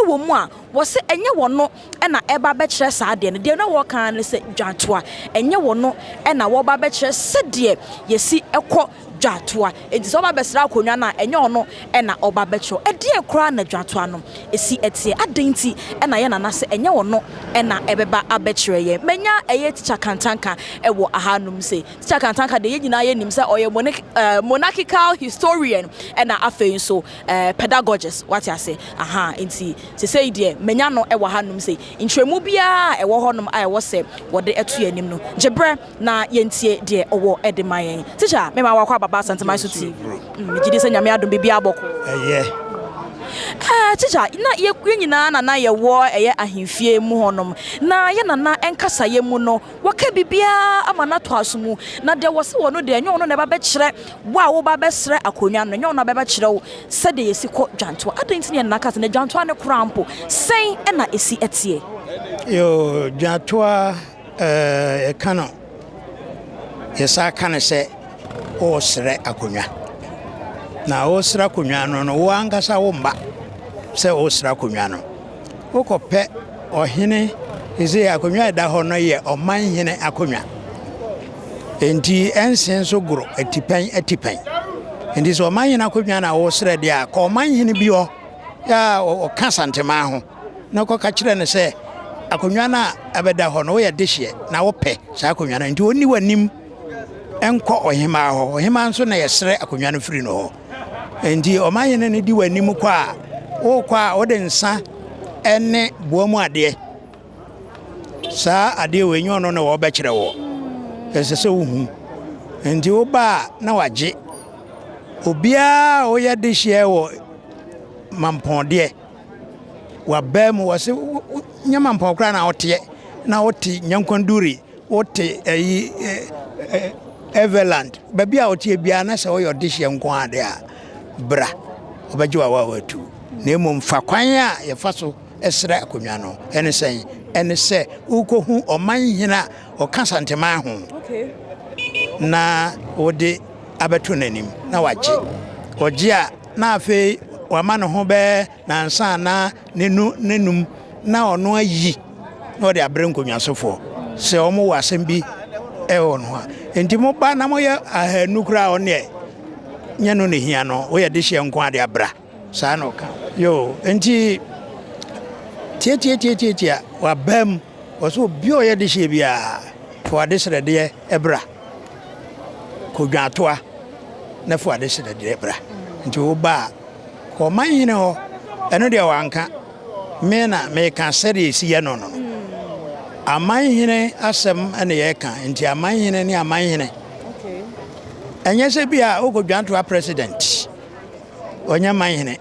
wɔ mu a, wɔse ɛnyɛ wɔno na ɛreba abɛkyerɛ saa adeɛ no. Deɛ na wɔreka ara ne sɛ dwatoa, ɛnyɛ wɔno na wɔreba abɛkyerɛ sɛdeɛ yɛsi kɔ dwatoa. Enti sɛ ɔba abɛsra akonnwa no a, ɛnyɛ ɔno na ɔba abɛkyerɛ. Ɛdeɛn koraa na dwatoa no si teɛ? Adɛn nti na yɛn nana sɛ ɛnyɛ ɔno na ɛbɛba abɛkyerɛ yɛn? Manya ɛyɛ Tikya Kantanka wɔ ahanom sei. Tikya Kantanka deɛ yɛn nyinaa yɛnim sɛ ɔyɛ monarchical historian ɛna afei nso pedagogist, wate ase? Aha, nti sesei deɛ manya no wɔ hanom sei. Nkyerɛmu biara a ɛwɔ hɔnom a ɛwɔ sɛ wɔde to yɛn anim no, gye berɛ na yɛntie deɛ ɔwɔ de ma yɛn. Tikya, mema wakɔ aba ba Asanteman so TV. Megye di sɛ Nyame adom biribiara bɔkɔɔ. Ɛyɛ. Tikya, na yɛ yɛn nyinaa na na yɛwɔ ɛyɛ ahemfie mu hɔnom, na yɛn nana nkasaeɛ mu no, wɔka biribiara ama no atɔ aso mu, na deɛ wɔse wɔ no deɛ, ɛnyɛ ɔno na ɛba bɛkyerɛ wo a woba bɛsrɛ akonnwa no, ɛnyɛ ɔno na bɛbɛkyerɛ wo sɛdeɛ yɛsi kɔ dwantoa. Adɛn nti na yɛn nana ka sɛ na dwantoa no koraa mpo, sɛn na ɛsi teɛ? Yoo, dwantoa ɛɛ yɛka no, yɛsan ka no sɛ woresrɛ akonnwa. Na woresrɛ akonnwa no no, wo ankasa womma sɛ woresrɛ akonnwa no. Wokɔpɛ ɔhene, seesei akonnwa a ɛda hɔ no yɛ ɔmanhene akonnwa. Enti ɛnsen nso goro atipɛn atipɛn. Enti sɛ ɔmanhene akonnwa na woresrɛ deɛ a, kɔ ɔmanhene bi hɔ a ɔka Santemaa ho na kɔka kyerɛ no sɛ akonnwa no a ɛbɛda hɔ no woyɛ dehyeɛ na wopɛ saa akonnwa no. Enti ɔnni w'anim nkɔ ɔhemaa hɔ. Ɔhemaa nso na yɛsrɛ akonnwa no firi no hɔ. Enti ɔmanhene no di w'anim kɔ a, wokɔ a wode nsa ne boa mu adeɛ. Saa adeɛ wei nyɛ ɔno na wɔbɛkyerɛ wɔ. Ɛsɛ sɛ wohu. Enti woba a na wagye. Obiara a woyɛ dehyeɛ wɔ mampɔndeɛ, wabaa mu wɔse nyɛ mampɔn koraa na woteɛ na wote nyankwanduri Wote ayi Everland, baabi a woteɛ biara na sɛ woyɛ ɔdehyeɛ nko ara deɛ a, bra, wɔbɛgye wo awaawa atu. Na mmom fa kwan a yɛfa so srɛ akonnwa no, ɛne sɛn? ne sɛ wokɔhu ɔmanhene a ɔka Santeman ho na wode abɛto n'anim na wagye. Ɔgye a, na afei wama ne ho bɛyɛ nansa anaa nenu nenum na ɔno ayi na ɔde abrɛ nkonnwasofoɔ sɛ wɔn wɔ asɛm bi ɛwɔ no ho a. Nti mo ba na moyɛ ahanu koraa ɔno deɛ nyɛ no na ehia no, woyɛ dehyeɛ nko ade abra. Saa na ɔka. Yoo, nti tiatiatiatiatia waba mu. Ɔsɛ obi a ɔyɛ dehyeɛ biara fa w'adesrɛdeɛ bra. Kɔ Dwaatoa na fa w'adesrɛdeɛ bra. Nti woba a, kɔ ɔmanhene hɔ. Ɛno deɛ wanka. Me na meka sɛdeɛ ɛsi yɛ no no. Amanhene asɛm na yɛka. Nti amanhene ne amanhene. Ɛnyɛ sɛ bi a wokɔ Dwaatoa president. Ɔnyɛ manhene.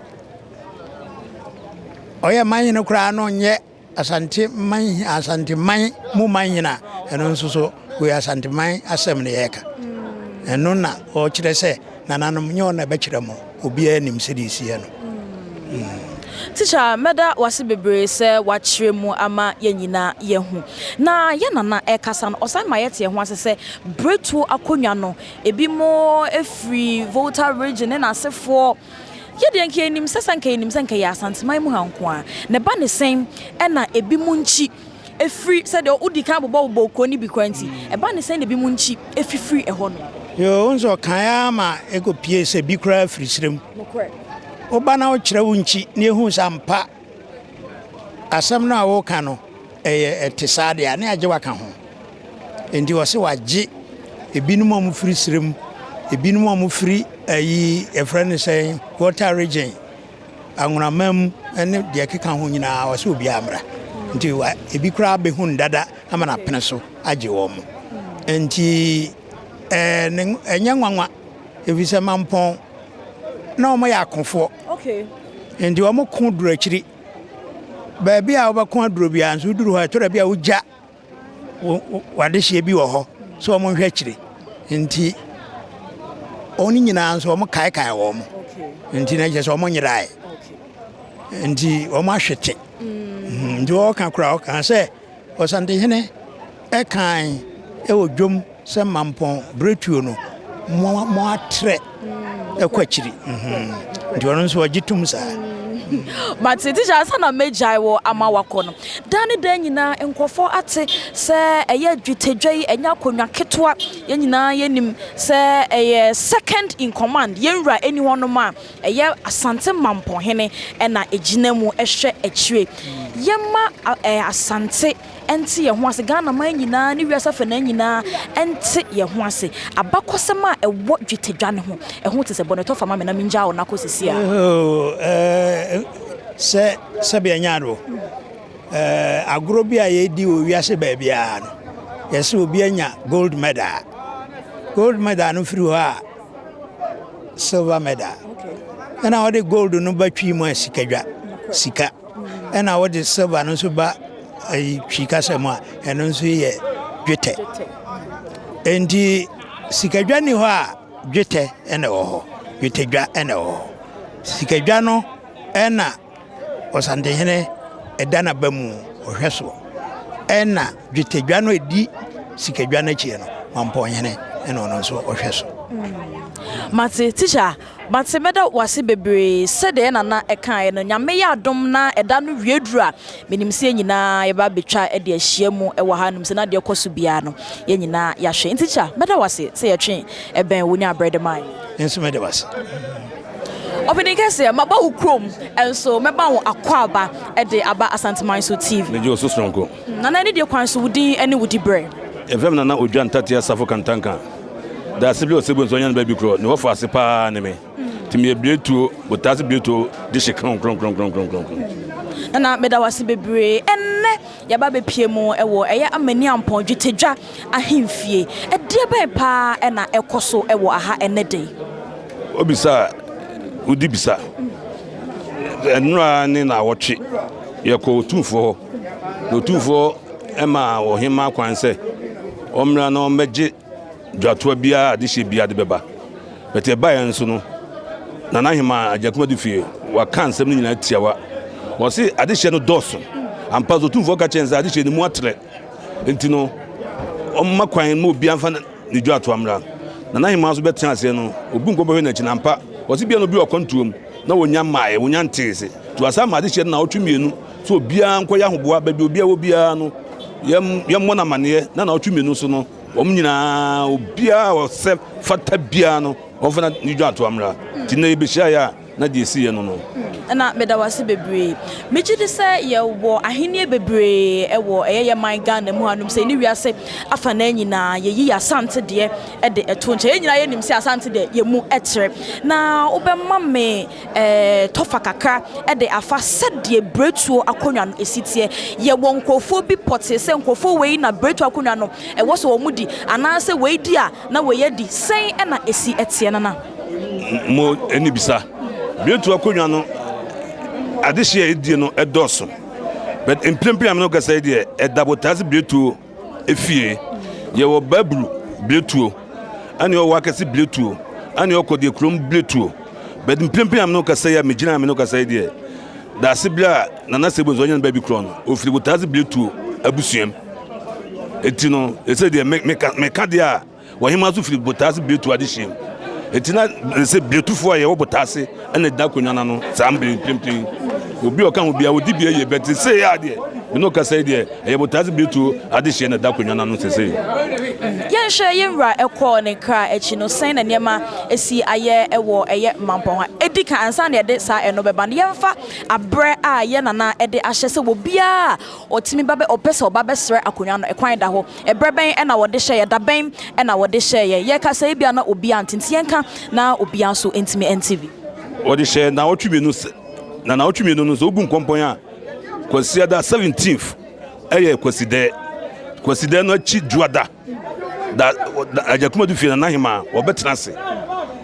Ɔyɛ manhene koraa no nyɛ Asante man Asanteman mu manhene a ɛno nso so wei Asanteman asɛm na yɛreka. Ɛno na ɔkyerɛ sɛ nananom nyɛ ɔna ɛbɛkyerɛ mo obiara nim sɛdeɛ ɛsi yɛ no. Tikya, mɛda wase bebree sɛ wakyerɛ mu ama yɛn nyinaa yɛahu. Na yɛn nana ɛrekasa no, ɔsan ma yɛte yɛn ho ase sɛ Bretuo akonnwa no, ebinom firi Volta region ne n'asefoɔ. Yɛ deɛ nka yɛnim sɛ sɛ nka yɛnim sɛ nka ɛyɛ Asanteman mu ha nko ara. Na ɛba ne sɛn na ebinom nkyi firi sɛdeɛ wodi kan bobɔbobɔɔ kuro no bi koraa nti, ɛba ne sɛn na ebinom nkyi fifiri ɛhɔ nom? Yoo, wo nso ɔkae ara ma ɛkɔpuee sɛ bi koraa firi serɛ mu. Nokorɛ. Woba na wokyerɛ wo nkyi na yɛhu sɛ ampa asɛm no a woreka no ɛyɛ ɛte saa deɛ a, na yɛagye wo aka ho. Enti ɔse wagye ebinom a wɔfiri serɛ mu, ebinom a wɔfiri ayi yɛfrɛ no sɛn Volta region, Anwonaman mu ne deɛ ɛkeka ho nyinaa ɔse obiara mmra. Nti wa ebi koraa bɛhu no dada ama no apene so agye wɔn. Nti ɛɛ ne ɛnyɛ nwanwa ɛfiri sɛ Mampɔn na wɔyɛ akofoɔ. Okay. Nti wɔn ko duru akyiri. Baabi a wobɛko aduro biara nso woduru hɔ a ɛtɔ da bi a wogya w'adehyeɛ bi wɔ hɔ sɛ wɔn nhwɛ akyire nti wɔn nyinaa nso wɔn kaekae wɔn nti na kyerɛ sɛ wɔn nyerae nti wɔn ahwete mm. nti wɔka koraa wɔka sɛ ɔsantehene ɛkan ɛwɔ dwom Sɛ mampɔn berɛtuo no mo mo atrɛ ɛkɔ akyiri nti ɔno nso ɔgye tom saa. Mate teacher ansa na mɛgyae wo ama wakɔ no daa ne daa nyinaa nkurɔfoɔ ate sɛ ɛyɛ dwetɛdwa yi ɛnyɛ akonnwa ketewa yɛn nyinaa yɛnim sɛ ɛyɛ second in command yɛn wura ɛni hɔnom a ɛyɛ Asante Mampɔnhene ɛna ɛgyina mu ɛhwɛ akyire yɛma Asante nte yɛn ho ase, Ghana man nyinaa ne wiase afanaa nyinaa nte yɛn ho ase. Abakɔsɛm a ɛwɔ dwetɛdwa no ho, ɛho te sɛ bɔne tɔ fa ma me na mengyaa wo na kɔ sisi a. Oh, eh, sɛ sɛbi ɛnyɛ ado. Eh, agorɔ bi a yɛdi wɔ wiase baabiara no, yɛsɛ obi anya gold medal. Gold medal no firi hɔ a, silver medal. Ɛna wɔde gold no ba twi mu a sikadwa, sika. Ɛna wɔde silver no nso ba ayi twi kasa mu a ɛno nso yɛ dwetɛ. Enti sikadwa ni hɔ a dwetɛ ɛna ɛwɔ hɔ. Dwetɛdwa ɛna ɛwɔ hɔ. Sikadwa no ɛna ɔsantehene ɛda n'aba mu ɔhwɛ soɔ. Ɛna dwetɛdwa no ɛdi sikadwa no akyi no mampɔnhene ɛna ɔno nso ɔhwɛ so. Mate teacher Mate mɛda wase bebree sɛdeɛ yɛ nana ɛkaeɛ no Nyame yɛ adom na ɛda no wie duru a menim sɛ yɛn nyinaa yɛbɛ abɛtwa de ahyia mu wɔ ha nom sɛ na deɛ ɛkɔ so biara no yɛn nyinaa yɛahwɛ nti kya mɛda wase sɛ yɛtwe ɛbɛn wo nya abrɛ de maa yɛn. Me nso meda wase. Ɔpanin kɛseɛ maba wo kurom nso mɛba wo akwaaba de aba Asanteman so TV. Megye wo so soronko. Nana anidie kwan so wo din ne wo diberɛ. Yɛfrɛ me Nana Odwa Ntatea Safo Kantanka. Daase bi ɔsɛ bu nso ɔnyɛ no baabi korɔ. Ne wɔfo ase paa ne me. Nti meyɛ biretuo, botaase biretuo de hye kronkronkronkronkronkron. Nana meda wo ase bebree. Ɛnnɛ yɛaba abɛpie mu wɔ ɛyɛ Amaniampɔn Dwetɛdwa ahemfie. Ɛdeɛ bɛn paa na ɛkɔ so wɔ aha ɛnnɛ da yi? Wobisa a, wodi bisa. Ɛnora ne naawɔtwe yɛkɔ Otumfoɔ hɔ. Na Otumfoɔ maa ɔhemmaa kwan sɛ ɔmmra na ɔmmɛgye dwatoa biara a adehyeɛ biara de bɛba. But ɛbaeɛ nso no, Nana Hemaa Agyakum Adufie waka nsɛm no nyinaa tiawa. Ɔse adehyeɛ no dɔɔso. Ampa so Otumfoɔ ka kyerɛɛ no sɛ adehyeɛ no mu atrɛ nti no ɔmma kwan ma obiara mfa ne dwatoa mmra. Na n'ahemmaa nso bɛtena aseɛ no, obu nkɔm bɛhwɛ n'akyi na ampa ɔse bia na obi wɔ akwantuo mu na wɔnya mmaeɛ, wɔnya ntee se. Nti wasan ma adehyeɛ no naawɔtwe mmienu sɛ obiara nkɔyɛ ahoboa baabi obiara wɔ biara no yɛmmɔ no amaneɛ na naawɔtwe mmienu so no wɔn nyinaa obiara a ɔsɛ fata biara no wɔmfa ne dwatoa mmra. Nti nnɛ yɛbɛhyiaeɛ a na deɛ ɛsiiɛ no no. Ɛna meda wo ase bebree. Megye di sɛ yɛwɔ ahennie bebree wɔ ɛyɛ yɛ man Ghana mu hanom sɛ ne wiase afanaa nyinaa yɛyi yɛ Asante deɛ de to nkyɛn. Yɛn nyinaa yɛnim sɛ Asante deɛ yɛn mu trɛ. Na wobɛma me eh, tɔfa kakra de afa sɛdeɛ Biretuo akonnwa no ɛsi teɛ. Yɛwɔ nkurɔfoɔ bi pɔtee sɛ nkurɔfoɔ wei na Biretuo akonnwa no ɛwɔ sɛ wɔn di anaasɛ wei di a na wei adi. Sɛn na ɛsi teɛ Nana? Mo ani bisa. Biretu akonnwa no adehye a ɛdie no ɛdɔɔso. But mprempren a me ne wo kasa yi deɛ ɛda Botaase Biretuo efie. Yɛwɔ Baburu Biretuo, ɛne ɔwɔ Akɛse Biretuo, ɛne ɔkɔ deɛ kurom Biretuo. But mprempren a me ne wo kasa yi a megyina a me ne wo kasa yi deɛ daase berɛ a Nana Sebo nso ɔnyɛ no baabi korɔ no ofiri Botaase Biretuo abusuam. Eti no ɛsɛ deɛ meka deɛ a Ɔhemmaa nso firi Botaase Biretu adehyeɛ mu. Enti na ɛsɛ sɛ Biretufoɔ a yɛwɔ Botaase na ɛgyina akonnwa no ano saa mmerɛ mprempren yi. Obi a ɔka ho biara, ɔdi bi yie, but seesei a deɛ me ne wo kasa yi deɛ, ɛyɛ Botaase Biretu adehyeɛ na ɛda akonnwa no ano seesei. Yɛnhwɛ yɛn wura kɔɔ ne kra akyi no, sɛn na nneɛma asi ayɛ wɔ ɛyɛ Mampɔn ha? Ɛdi kan, ansa na yɛde saa ɛno bɛba no, yɛmfa aberɛ a yɛn nana de ahyɛ sɛ obiara a ɔtumi ba bɛ, ɔpɛ sɛ ɔba bɛsrɛ akonnwa no, ɛkwan da hɔ. Ɛberɛ bɛn na wɔde hyɛeɛ? Da bɛn na wɔde hyɛeɛ? Yɛreka sɛ ebia na obiara nte, nti yɛnka na obiara nso ntumi nte bi. Wɔde hyɛɛ naawɔtwe mmienu, na naawɔtwe mmienu no sɛ wobu nkɔmpɔn a, Kwasiada 17th ɛyɛ Kwasidɛ. Kwasidɛ no akyi Dwoada da, da Agyakumadu fie na n'ahemaa wɔbɛtena ase.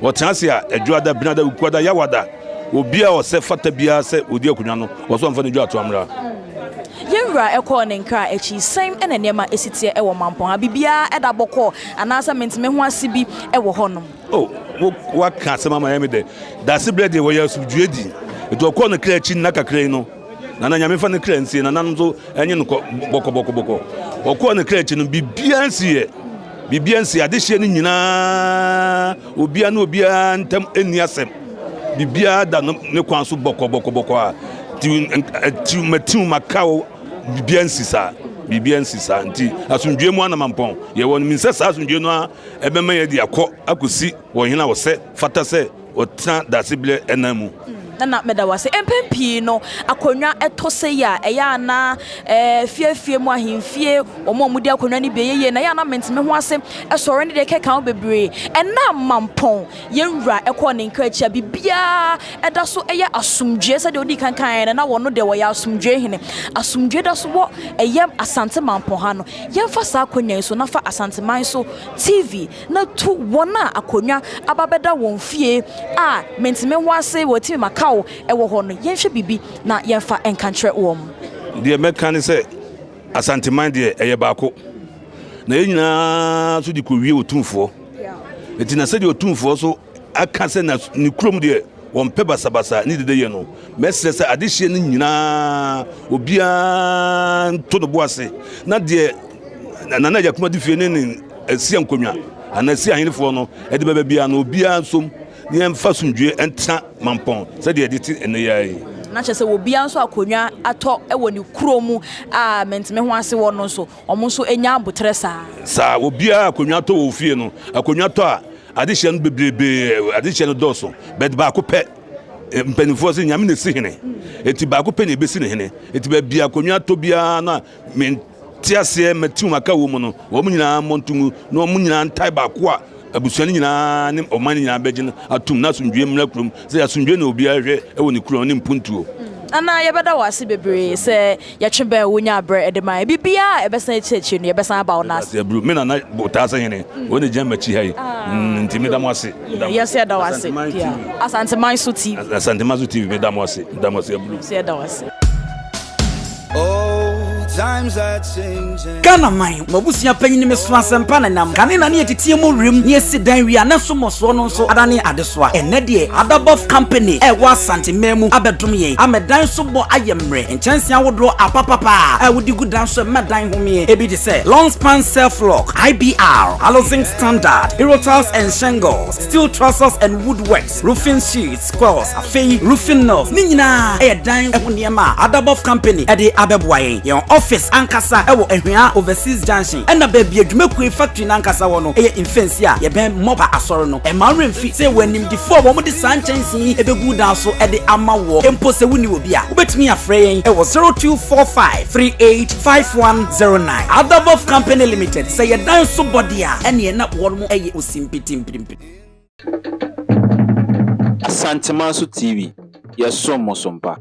Wɔtena ase a, Adwoada, Benada, Wukuada, Yawada, obiara a ɔsɛ fata biara sɛ ɔdi akonnwa no, wɔsɛ ɔmfa ne dwa mmra. Yɛn wura kɔɔ ne nkra akyi. Sɛn na nneɛma si teɛ wɔ Mampong ha? Biribiara da bɔkɔɔ anaasɛ mente-me-ho-ase bi wɔ hɔnom? Oh, wo, woaka asɛm ama ayɛ me dɛ. Daasebrɛ deɛ, wɔyɛ asomdwoeɛ di. Nti ɔkɔɔ ne kra akyi nna kakra yi no, Nana Nyame mfa ne kra nsie, nananom nso ɛnye no kɔ bɔkɔbɔkɔbɔkɔ. Ɔkɔɔ ne kra akyi no, biribiara nsiiɛ. Biribiara nsi, adehyeɛ no nyinaa, obiara ne obiara ntam nni asɛm. Biribiara da ne kwan so bɔkɔbɔkɔbɔkɔ a, tiw matiw makaw biribiara nsi saa. Biribiara nsi saa nti asomdwoe mu anamampɔn yɛwɔ no. Menim sɛ saa asomdwoe no ara ɛbɛma yɛde akɔ akɔsi wɔ hene a ɔsɛ fata sɛ Ɔtena dasebrɛ nan mu. Nana meda wo ase. Mpɛn pii no akonnwa tɔ sei a, ɛyɛ a na fie afie mu ahemfie, wɔn a wɔdi akonnwa no bi ɛyɛ yie na ɛyɛ a na mente me ho ase sɔre ne deɛ ɛkeka ho bebree. Ɛnna Mampɔn yɛn wura kɔɔ ne nkra akyi a biribiara ɛda so yɛ asomdwoeɛ sɛdeɛ ɔdii kan kaeɛ no na wɔn deɛ wɔyɛ asomdwoeɛ hene. Asomdwoeɛ da so wɔ ɛyɛ Asante Mampɔn ha no. Yɛmfa saa akonnwa yi so na fa Asanteman so TV na tu wɔn a akonnwa aba bɛda wɔn fie a mente-me-ho-ase wɔatumi makaw wɔ hɔ no, yɛnhwɛ biribi na yɛmfa nka nkyerɛ wɔn. Deɛ mɛka ne sɛ, Asanteman deɛ ɛyɛ baako, na yɛn nyinaa nso de kɔwie Otumfoɔ. Enti na sɛdeɛ Otumfoɔ nso aka sɛ na ne kurom deɛ wɔmpɛ basabasa ne dedeyɛ no, mɛsrɛ sɛ adehyeɛ no nyinaa obiara nto ne bo ase na deɛ Nana Agya Kumadi fie ne ne asi nkonnwa anaa asi ahenefoɔ no de bɛba biara no obiara nsom na yɛmfa asomdwoeɛ ntena Mampɔn sɛdeɛ yɛde te ɛnnɛ yi ara yi. Na kyerɛ sɛ obiara nso akonnwa atɔ wɔ ne kuro mu a mente-me-ho-ase wɔ no nso, wɔn nso nya aboterɛ saa. Saa, obiara akonnwa tɔ wɔ ofie no, akonnwa tɔ a, adehyeɛ no bebrebe, adehyeɛ no dɔɔso, but baako pɛ, mpanimfoɔ sɛ Nyame na ɛsi hene, enti baako pɛ na ɛbɛsi ne hene, enti baabi akonnwa tɔ biara no a, mente aseɛ, mate mu aka wɔ mu no, wɔn nyinaa mmɔ nto mu, na wɔn nyinaa ntae baako a abusua no nyinaa ne ɔman no nyinaa bɛgye no atom, na asomdwoeɛ mmra kurom, sɛ asomdwoeɛ na obiara hwɛ wɔ ne kurom ne mpuntuo. Nana yɛbɛda wo ase bebree sɛ yɛtwe bɛn wo nyaa berɛ de ma yɛn. Biribiara a ɛbɛsan akyiri akyiri no yɛbɛsan aba wo nan ase. Yɛda ase aburu. Me nana Botaase hene, ɔno na ɛgyina m'akyi ha yi. Nti meda mo ase. Yɛn nso yɛda wo ase. Asanteman TV. Asanteman so TV. Asanteman so TV meda mo ase. Meda mo ase aburu. Nso yɛda wo ase. Ghana man, m'abusua panyin me so asɛmpa na nam. Kane na ne yɛteteɛ mu werem na yɛsi dan wie a na so mmɔsoɔ no nso adane adesoa. Ɛnnɛ deɛ Adabɔf Company a ɛwɔ Asante man mu abɛdom yɛn ama dan so bɔ ayɛ mmerɛ. Nkyɛnsee ahodoɔ apapapa a wode gu dan so ɛma dan homeɛ. Ebi te sɛ Long Span Self Lock, IBR, Alozinc Standard, Aerotiles and Shingles, Steel Trusses and Woodworks, Roofing Sheets, Coils, afei Roofing Nails. Ne nyinaa yɛ dan ho nneɛma a Adabɔf Company de abɛboa yɛn. Yɛn office ankasa wɔ Ahwea Overseas Junction, ɛna baabi a dwumakuo factory no ankasa wɔ no yɛ Mfɛnsi a yɛbɛn Mɔpa Asɔre no. Ɛmma wo werɛ mfi sɛ yɛwɔ animdefoɔ a wɔde saa nkyɛnsee yi bɛgu dan so de ama woɔ. Mpo sɛ wonni obi a, wobɛtumi afrɛ yɛn wɔ 0245 385109. Adabɔf Company Limited, sɛ yɛ dan so bɔ deɛ a, ɛneɛ na wɔn yɛ osimpitimpirimpiri. Asantemanso TV, yɛsom mo so mpa.